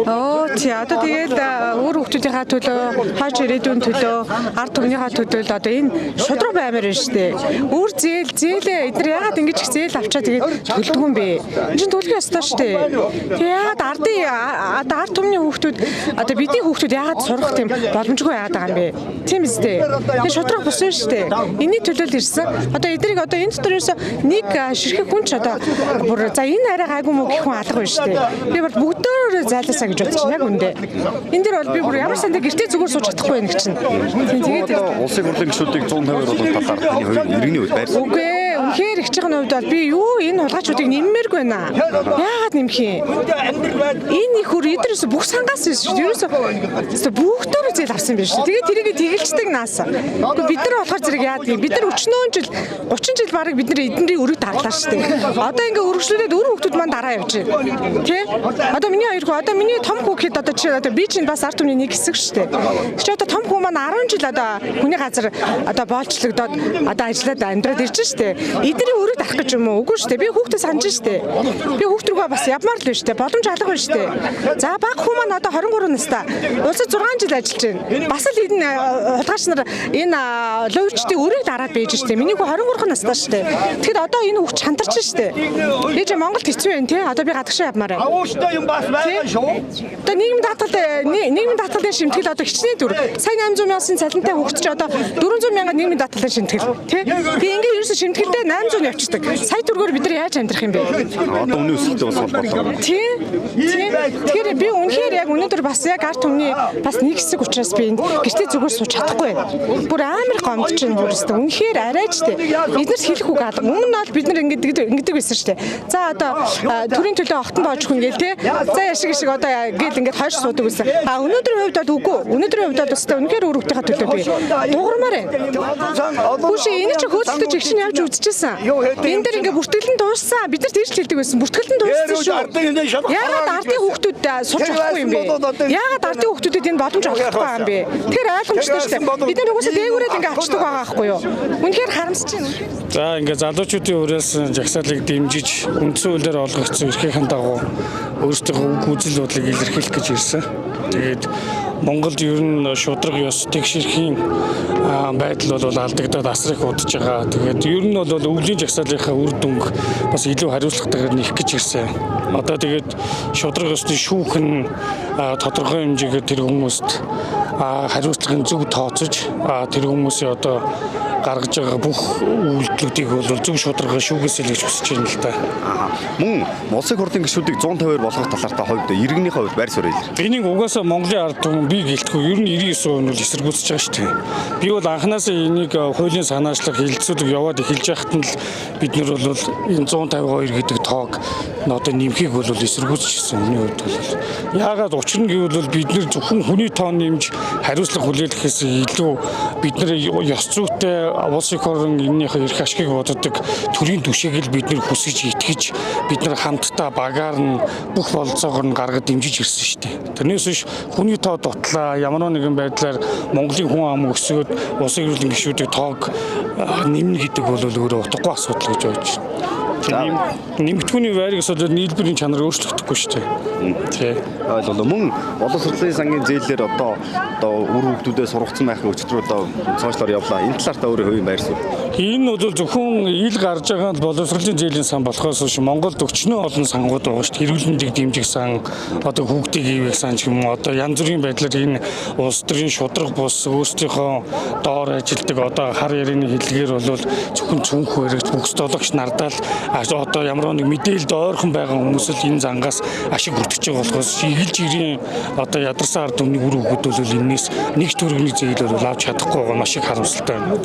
Оо тий, одоо тэгээд өөр хүүхдүүдийнхаа төлөө, хойч ирээдүйн төлөө, ард түмнийхаа төлөө л одоо энэ шудраг баймар байна шүү дээ. Үр зээл зээлээ эдгээр яагаад ингэж их зээл авчаа тэгээд төлдөг юм бэ? Энэ чинь төлөх ёстой шүү дээ. Тэгээ яагаад ардын одоо ард түмний хүүхдүүд, одоо бидний хүүхдүүд яагаад сурах тийм боломжгүй яагаад байгаа юм бэ? Тийм үстэй. Тэгээ шудраг бус байна шүү дээ. Энийний төлөө л ирсэн. Одоо эднийг одоо энэ дотор ерөөсө нэг ширхэг хүн ч одоо бүр за энэ арай гайгүй мүү гэх хүн алга байна шүү дээ. Би бол бүгдөө зайлаасаа гэж бодож байна яг үндэ. Энэ дэр бол би бүр ямар сандаа гэртээ зүгээр сууж чадахгүй байх чинь. Тийм, тэгээд Одоо улсын хурлын гишүүдийг 150-аар болгох талаар таны хувийн иргэний хувьд байр суурь. Үгүй ээ, үнэхээр их чихэн хувьд бол би юу энэ хулгайчуудыг нэммээргүй байна. Яагаад нэмэх юм? Энэ их хөр эднэрс бүх сангаас биш шүү дээ. Ерөөсөө бүгдөө зээл авсан юм биш шүү. Тэгээд тэрийг тэгэлждэг наас. Гэхдээ бид нар болохоор зэрэг яадаг юм? Бид нар өчнөөн жил, 30 жил бараг бид нар эднэрийн өрөг дарлаа шүү дээ. Одоо ингээ өргөжлүүлээд өөр хүмүүс маань дараа явж байна. Тэ? Одоо миний хоёр хүү, одоо миний том хүү гэхэд одоо чи одоо би чинь бас ард түмний нэг хэсэг шүү дээ. Чи одоо том хүү маань 10 жил одоо хүний газар одоо боолчлогдоод одоо ажиллаад амьдраад ирж шүү дээ. Эднэрийн өрөг дарах гэж юм уу? Үгүй шүү дээ. Би хүүхдээ санаж шүү дээ. Би хүүхд рүүгээ бас явмаар л биш үү? Боломж алга байна шүү дээ. За баг хүү маань одоо 23 настай. Улсад 6 жил ажиллаж байна. Бас л энэ хулгайч нар, энэ луйвчдын өрөөг дараад байж шүү дээ. Миний хүү 23 настай шүү дээ. Тэгэхэд одоо энэ хүүхд чантарч шүү дээ. Ээж Монголд хэцүү байна тий. Одоо би гадагшаа явмаар байна. Агууштай юм бас байгаа шүү. Одоо нийгмийн даатгал, нийгмийн даатгалын шимтгэл одоо хичнээн дүр. Сая 800 мянган цалинтай хүүхд чи одоо 400 мянган нийгмийн даатгалын шимтгэл тий. Би ингээ ерөөсө шимтгэлдээ 800 явчихдаг. Сая төгрөгөөр бид нар яаж амьдрах юм бэ? Одоо үнийн өсөлттэй бас холбоотой. Тий. Тий. Тэгэхээр би үнэхээр яг өнөөдөр бас яг ард түмний бас нэг хэсэг учраас би энд гэртээ зүгээр сууж чадахгүй байна. Бүр амар гомдож байна бүр өстө. Үнэхээр арайч тий. Биднэрт хэлэх үг алга. Өмнө нь бол бид нар ингэдэг ингэдэг байсан шүү дээ. За одоо төрийн төлөө огтон боож хүн гээл тий. За яшиг ишиг одоо гээл ингээд хойш суудаг байсан. А өнөөдрийн хувьд бол үгүй. Өнөөдрийн хувьд бол өстө үнэхээр үр хөвгтийнхаа төлөө би дуурмаар байна. Хүүшээ, энэ чи хөөцөлдөж их чинь явж үзчихсэн. Энэ дээр ингээ бүртгэл нь дууссан. Бид нар тийж хэлдэг байсан. Бүртгэл нь дууссан шүү. Яагаад ардын хүүхдүүд сурч чадахгүй юм бэ? Яагаад ардын хүүхдүүдэд энэ боломж олгохгүй юм бэ? Тэгэхээр ойлгомжтой шүү дээ. Бид нар угаасаа дээгүүрээ л ингээ авчдаг байгаа байхгүй юу? Үнэхээр харамсаж байна. За ингээ залуучуудын уриалсан жагсаалыг дэмжиж, үндсэн хуулиар олгогдсон эрхийнхэн дагуу өөрсдийнхөө үг үзэл бодлыг илэрхийлэх гэж ирсэн. Тэгээд Монголд ер нь шудраг ёс тэгш эрхийн байдал бол алдагдаад асар их удаж байгаа. Тэгээд ер нь бол өвлийн жагсаалынхаа үр дүнг бас илүү хариуцлагатайгаар нэх гэж ирсэн. Одоо тэгээд шудраг ёсны шүүх нь тодорхой хэмжээгээр тэр хүмүүст хариуцлагын зөв тооцож, тэр хүмүүсийн одоо гаргаж байгаа бүх үйлдэлүүдийг бол зөв шударгаа шүүгээсэй л гэж хүсэж байна л да. Мөн улсын хурлын гишүүдийг 150-аар болгох талаар та хувьд, иргэнийхээ хувьд байр суурь илэр. Энийг угаасаа Монголын ард түмэн, би гэлтгүй, ер нь 99% нь бол эсэргүүцэж байгаа шүү дээ. Би бол анханасаа энийг хуулийн санаачлах хэлэлцүүлэг яваад эхэлж байхад нь л бид нар бол энэ 152 гэдэг тоог нь одоо нэмхийг бол эсэргүүцчихсэн миний хувьд бол. Яагаад учир нь гэвэл бол бид нар зөвхөн хүний тоо нэмж хариуцлага хүлээлгэхээс илүү бид нар ёс зүйтэй улс их орон энэнийхээ эрх ашгийг боддог төрийн түшээг л бид нар хүсэж итгэж, бид нар хамтдаа багаар нь бүх бололцоогоор нь гаргаж дэмжиж ирсэн шүү дээ. Тэрнээс биш хүний тоо дутлаа ямар нэгэн байдлаар Монголын хүн ам өсөөд улсын ерөнхий гишүүдийн тоог нэмнэ гэдэг бол өөрөө утгагүй асуудал гэж бодож байна. Нэмэгдүүний байрыг асуудал нийлбэрийн чанар өөрчлөгдөхгүй шүү дээ. Тий. Ойлголоо. Мөн боловсролын сангийн зээлээр одоо үр хүүхдүүдээ сургацсан байх өчтөр одоо сошиалор явлаа. Энэ талаар та өөрийн хувийн байр суурь. Энэ бол зөвхөн ил гарч байгаа нь боловсролын зээлийн сан болохоос биш, Монголд өчнөө олон сангууд байгаа шүү дээ. Эрүүл мэндийг дэмжих сан, одоо хүүхдийг ивэх сан ч юм уу. Одоо янз бүрийн байдлаар энэ улс төрийн шудраг бус өөрсдийнхөө доор ажилдаг одоо хар ярианы хэллэгээр бол зөвхөн цүнх баригч бүхс дологч нардаал одоо ямар нэг мэдээлэлд ойрхон байгаа хүмүүс л энэ зангаас ашиг хүртэж байгаа болохоос игэлж ирийн одоо ядарсан ард түмний үр хөвгүүд бол энэс нэг төрөний зээл бол авч чадахгүй байгаа маш их харамсалтай байна.